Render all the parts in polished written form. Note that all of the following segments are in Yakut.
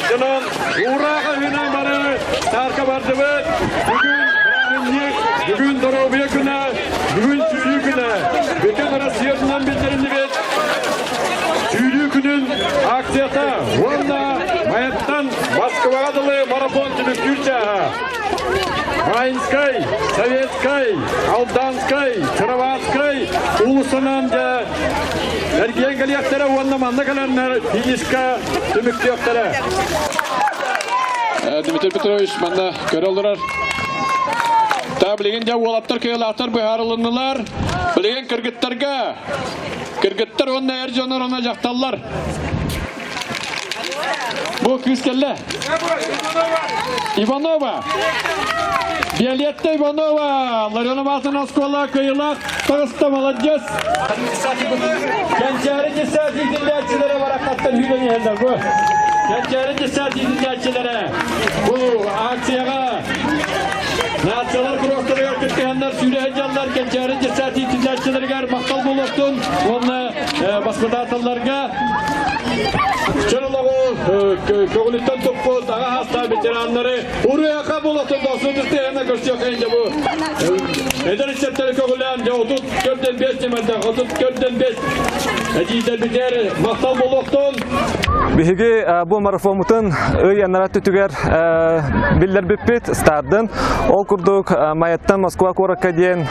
Дьонон уураах өһүнэн бары стартка бардыбыт. Бүгүн бырааһынньык, бүгүн доруобуйа күнэ, бүгүн сүүрүү күнэ. Бүтүн Россиятынан биллэриллибит сүүрүү күнүн акцията уонна Майаттан Москваҕа дылы марафон түмүктүүр чааһа. Майнскай, Советскай, Алданскай, Кироватскай уулуссанан дьэ эргийэн кэлиэхтэрэ уонна манна кэлэннэр финишка түмүктүөхтэрэ. Дмитрий Петрович манна көрө олорор. Та билигин дьэ уолаттар кыайыылаахтар быһаарылыннылар. Билигин кыргыттарга кыргыттар уонна эр дьоннор уонна дьахталлар. Бу кыыс кэллэ. Иванова. Виолетта Иванова, Ларионова аатынан оскуола кыайыылаах таҕыста, молодец. Кэнчээри десант иитиллээччилэрэ бараххаттан үүнэн иһэллэр бу. Кэнчээри десант иитиллээччилэрэ бу акцияҕа нациялар курортарыгар кыттыһаннар сүүрэ сылдьаллар. Кэнчээри десант иитиллээччилэригэр махтал буолуохтун уонна баспытааталларга чөл олоҕу көҕүлүттэн туппут аҕа саастаах ветераннары уруйаха буолуохтун дохсун тыстыһына көрсүөххэ дьэ бу эдэр ыччаттары көҕүлээн дьэ 34 5 ньымардаах 34 5 эдьиийдэрбитигэр махтал буолуохтун. Биһиги бу марафоммутун ый анараа өттүгэр биллэрбиппит стардын. Ол курдук Майаттан Москва куоракка диэн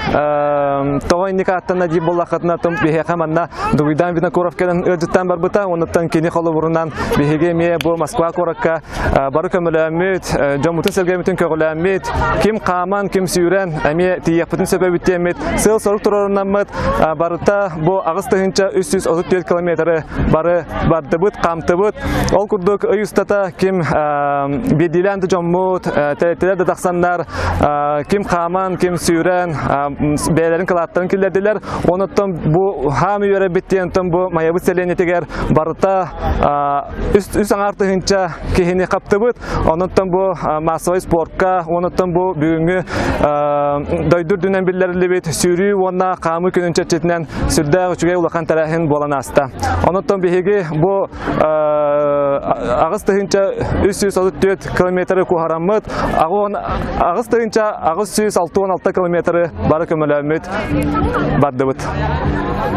тоҕо инник ааттана дии буоллаххытына биһиэхэ манна Дугуйдаан Винокуров кэлэн ыалдьыттаан барбыта. Онуттан кини холобурунан биһиги эмиэ бу Москва куоракка бары көмөлөөммүт, дьоммутун-сэргэбитин көҕүлээммит, ким хааман, ким сүүрэн эмиэ тиийиэхпитин сөп эбит диэммит сыал-сорук туруорунаммыт барыта бу 8334 километры бары бардыбыт, хаамтыбыт. Ол курдук ый устата ким биирдиилээн да дьоммут, тэрилтэлэр да тахсаннар, ким хааман, ким сүүрэн, бэйэлэрин кылааттарын киллэрдилэр. Онуттан бу хаам үөрэбит диэн бу Майабыт сэлиэнньэтигэр барыта үс аҥаар тыһыынча киһини хаптыбыт. Онуттан бу массовай спортка, онуттан бу бүгүҥҥү дойду үрдүнэн биллэриллибит сүүрүү уонна хаамыы күнүн чэрчитинэн сүрдээх үчүгэй улахан тэрээһин буолан ааста. Онуттан биһиги бу 8334 километры куһараммыт, 8866 километры бары көмөлөөммүт бардыбыт.